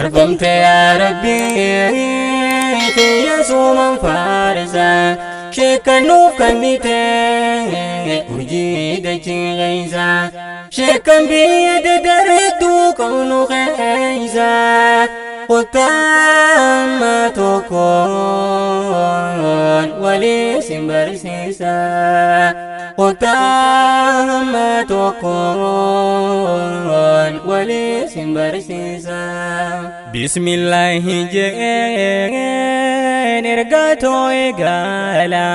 Faarfamte yaa Rabbii kiyya suuman faarsa, sheekkannuuf kennite urjii dachii keessa, sheekkan biyya dadareedduu qabnu keessa. Kottaa tokkoon walii sin barsiisa. Kottaa tokkoon walii sin barsiisa. Bismillaahi jeen ergaa too eegala.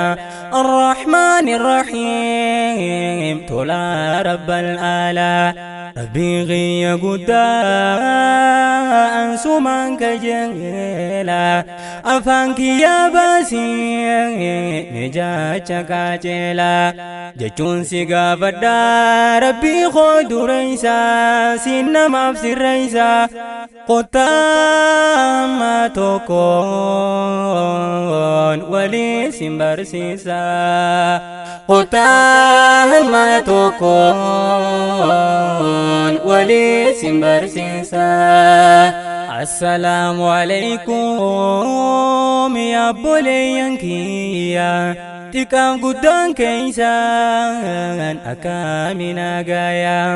الرحمن الرحيم tola رب الآلا ربي غي قدان سمان كجيلا أفانك يا باسي نجاچا كاجيلا jechuun si gaafadha Rabbii koo dureessa si namaaf sirreessa. Qottaama tokkoon walii sin barsiisa. Kottaa tokkoon walii sin barsiisa. Assalaamu alaikum yaa obboleeyyan kiyya, xiqqaan guddaan keeysan akkamiin nagayaa?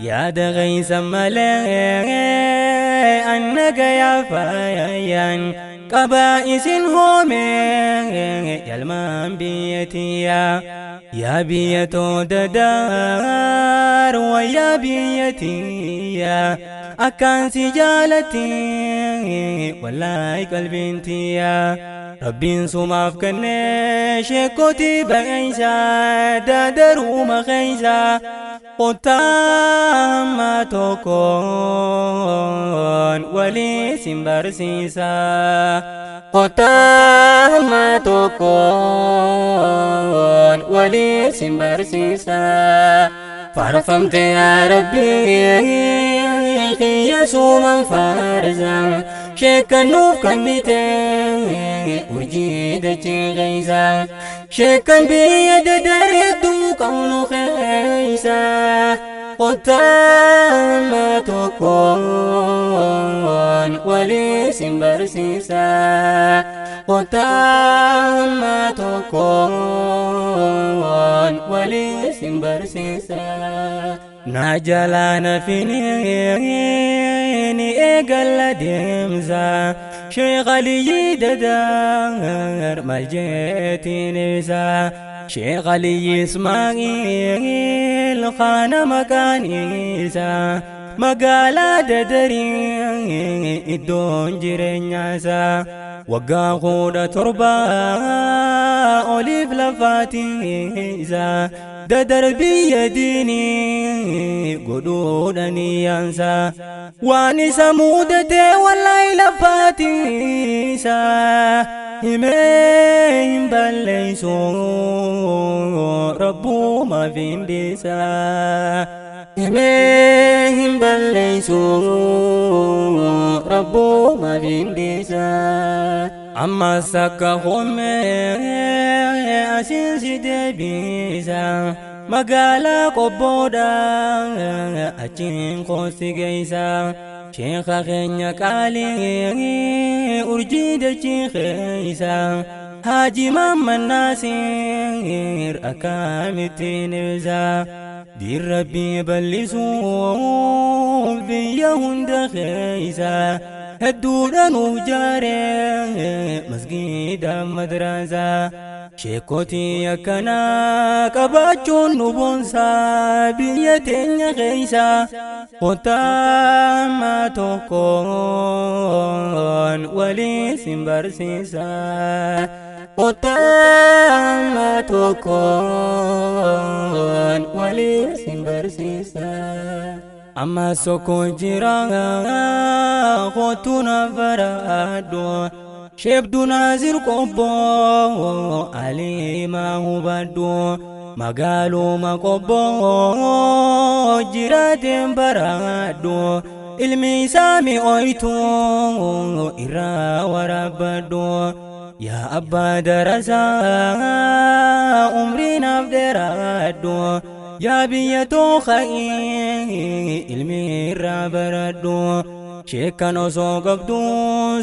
Yaada keeysan malee an nagayaa faayaan qabaa, isin hoome yalmaan biyyatiyya? Yaa biyya too dadaar, wayyaa biyyatiyya, akkaan si jaalatti wallahi qalbiin tiyya. Rabbiin sumaaf kennee sheekootii ba'eeysa daadaruuma keeysa. Qottaama tokkoon walii sin barsiisa. Kottaa tokkoon walii sin barsiisa. Faarfamte yaa Rabbii kiyya suuman faarsa, sheekkannuuf kennite urjii dachii keessa, sheekkan biyya dadareedduu qabnu keessa. Kottaa tokkoon walii sin barsiisa. Kottaa tokkoon walii sin barsiisa. Na jalaa nafini eegalla deemsa. Sheekh Aliyyi Dadaar maal jeetiin ibsa? Sheekh Aliyyi Ismaa'il kana maqaan isaa, magaalaa Dadarii iddoon jireenyaa. Waggaa 17 oliif lafaatiisa Dadar biyya diinii godhuudhaan yaansa. Waan isa mudate wallahi lafaatiisa himee hin balleessu, rabbuuma findisa. Himee hin balleessu, rabbuuma findisa. Ammas akka hoomee asiin si deebisa, magaalaa Qobboodha achiin koosi geessa. Sheekha keenya qaalii urjii dachii keessa, Haaji Mamman Naasir akkamittiin ibsa? Diin Rabbii bal'isuuf biyya hunda keessa hedduudha nuuf jaaree masgiida madrasaa. Sheekotii akkanaa qabaachuun nu boonsaa biyya teenya keessa. Qottaama tokkoon walii sin barsiisa. Kottaa tokkoon walii sin barsiisa. Amma sokko jira, kootu na baradhu. Sheebdu Naasir Qobboo aliimaa hubadhu, magaaluma Qobboo jiraateen baradhu, ilmi isaa mi'ooytu irraa waraabadhu. Yaa abbaa darasaa, umrii naaf dheeraadhu. Yaa biyya too ka'ii ilmi irraa baradhu. Sheekkan osoo qabdu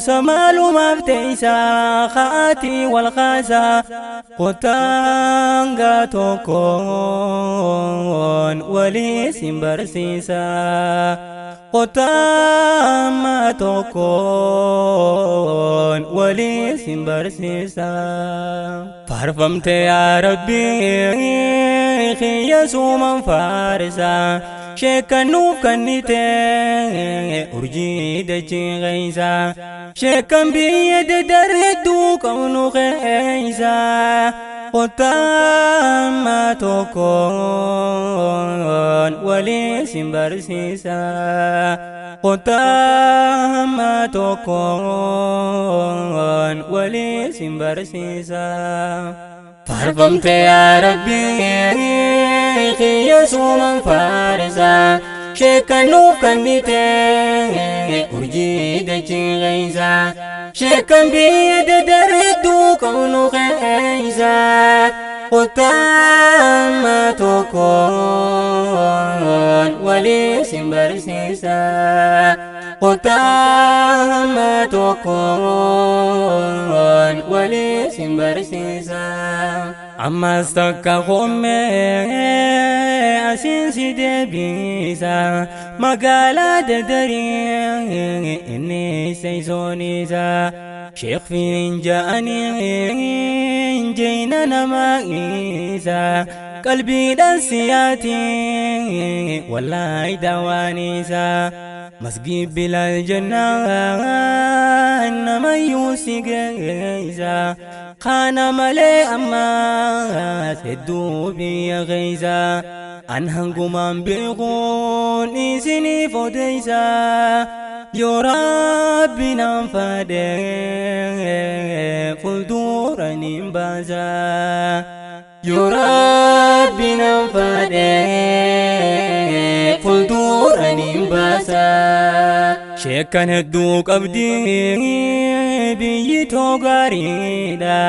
samaalumaaf teeysaa ka'aatii wal kaasaa. Kottaa tokkoon walii sin barsiisa. Kottaa tokkoon walii sin barsiisa. Faarfamte yaa Rabbii kiyya suuman faarisa. Sheekkan nuuf kennite urjii dachii keessa. Sheekkan biyya dadar hedduu qabnu keessa. Kottaa tokkoon walii sin barsiisa. Kottaa tokkoon walii sin barsiisa. Faarfamte yaa Rabbii kiyya suuman faarisa. Sheekkan nuuf kennite urjii dachii keessa. Sheekkan biyya dadar hedduu qabnu keessa. Kottaa tokkoon walii sin barsiisa. Kottaa tokkoon walii sin barsiisa. Ammas takka hommee asiin si deebisa. Magaalaa dadarii inni seeysoon isaa. Sheekh Fiinjaanii jeena nama isa. Qalbiidhaan siyaati wallaahi dawaan isaa. Masgiid Bilaal jennaan namayyuu si geessa. Kana malee ammaas hedduu biyya keessa. An hangumaan beekuun isiniif odeessa. Yoo Rabbi naan fadhe fuuldura niin baasa. Yoo Rabbi naan fadhe fuuldura niin baasa. Sheekkan hedduu qabdi biyyi too gaariidha.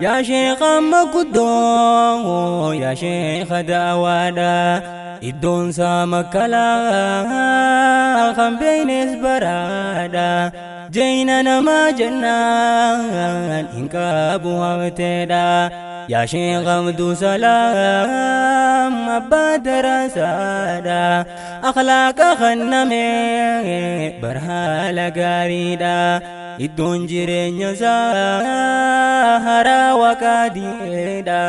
Yaa sheekha amma guddoo yaa sheekha daawaadha. Iddoon isaa makkalaa kan beeynes baraadha. Jeyna namaa jennaan hin qabu hafteedha. Yaa sheekh Abdusalaam abbaa darasaadha. Akhlaaqa kanname barhaala gaariidha. Iddoon jireenya isaa haraa waqaadiidha.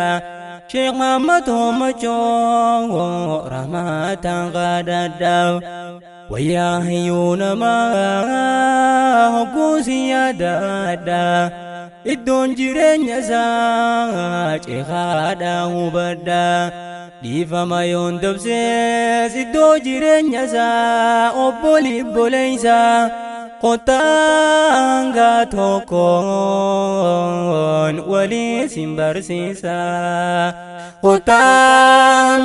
Sheekh Muhammad Hommachoo rahmataan qadadhaaf. Wayyaa hayyuu namaa hogguusi yaadadha. Iddoon jireenya isaa ceekaadha hubadha. Dhiifama yoon dabsees iddoo jireenya isaa obbolii boleeysa. Kottaa tokkoon walii sin barsiisa. Kottaa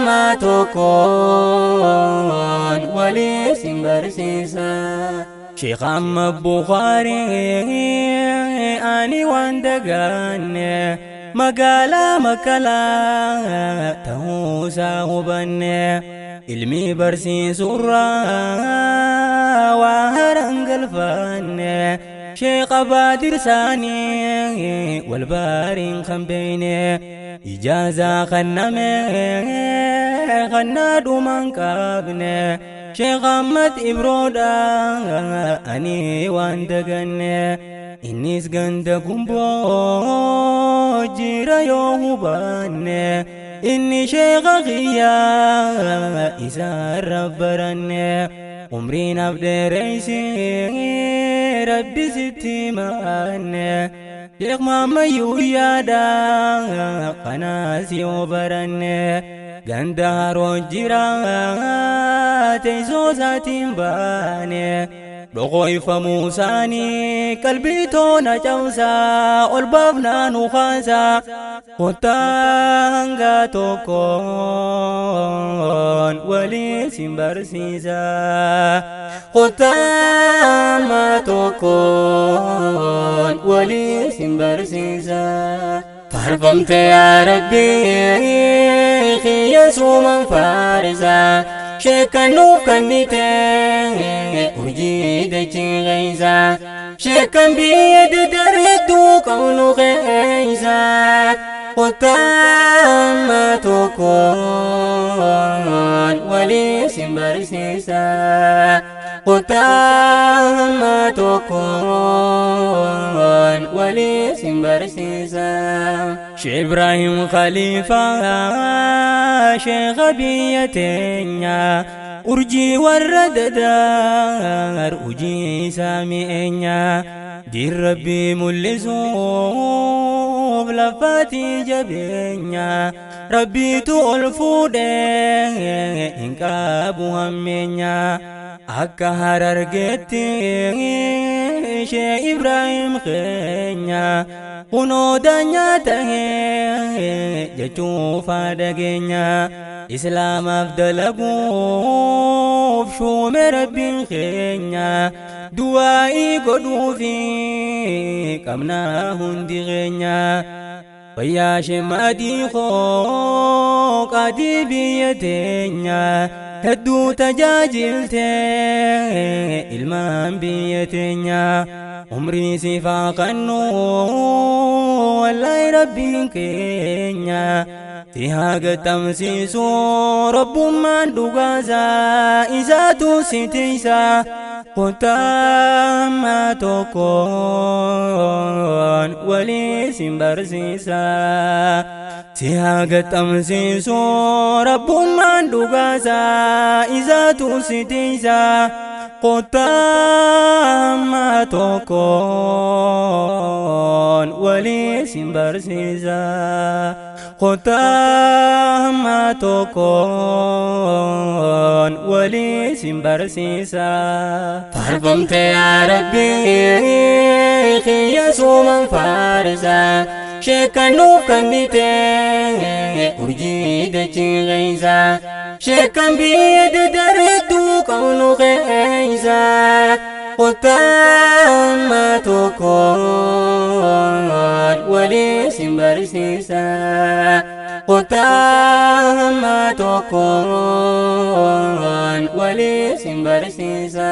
tokkoon walii sin barsiisa. Sheekh Ahmad Bukhaarii ani waan dagaanne magaalaa makkalaa ta'uusaa hubanne. Ilmi barsiisurraa waa haran galfanne. Sheekh Abaadir Saanii wal baariin kan beeyne. Ijaazaa kanname kannaa dhuman qabne. Sheekh Ahmad Ibroodha ani waan daganne. Innis ganda gumboo jira yoo hubanne. Inni sheekha kiyyaa isaarra baranne. Umriin abdeereysi Rabbi sitti maanne. Sheekh Maammayyuu yaada kanaas yoo baranne. Ganda haroon jira teessoo isaatiin baane. Dhoqoifamuu isaanii qalbii toona cabsaa ol baafnaa nu kaasaa. Kottaa tokkoon walii sin barsiisa. Kottaa tokkoon walii sin barsiisa. Faarfamte yaa Rabbii kiyya suuman faarisa. Sheekan nuuf kennite urjii dachii keessa. Sheekan biyya dadareedduu qabnu keessa. Kottaa tokkoon walii sin barsiisa. Kottaa tokkoon walii sin barsiisa. Sheekh Ibrahim Khaliifaa, sheekha biyya teenya, urjii warra Dadaar, hujii isaa mi'eenya. Diin Rabbii mul'isuuf lafaatii jabeenya. Rabbiitu ol fuudhee, hin qabu hammeenya. Akka Harargeetti Shee Ibrahim keenya kunoo daanyaa tahee jechuufaa dhageenya. Islaamaaf dalaguuf shuume Rabbiin keenya. Du'aa'ii godhuufi qabnaa hundi keenya. Fayyaa shemmadii koo, qaadii biyya teenya, hedduu tajaajilte ilmaan biyya teenya. Umrii sifaa kannu wallahi Rabbiin keenya. Si haa gaxamsiisu Rabbummaan dhugaasaa, isaatu si tiisa. Kottaa tokkoon walii sin barsiisa. Si haa gaxamsiisu Rabbummaan dhugaasaa, isaatu si tiisa. Kottaa tokkoon walii sin barsiisa. Kottaa tokkoon walii sin barsiisa. Faarfamte yaa Rabbii kiyya, suuman faarsa. Sheekan nuuf kennite urjii dachii keessa. Sheekan biyya dadareedduu qabnu keessa. Kottaa tokkoon walii sin barsiisa. Kottaa tokkoon walii sin barsiisa.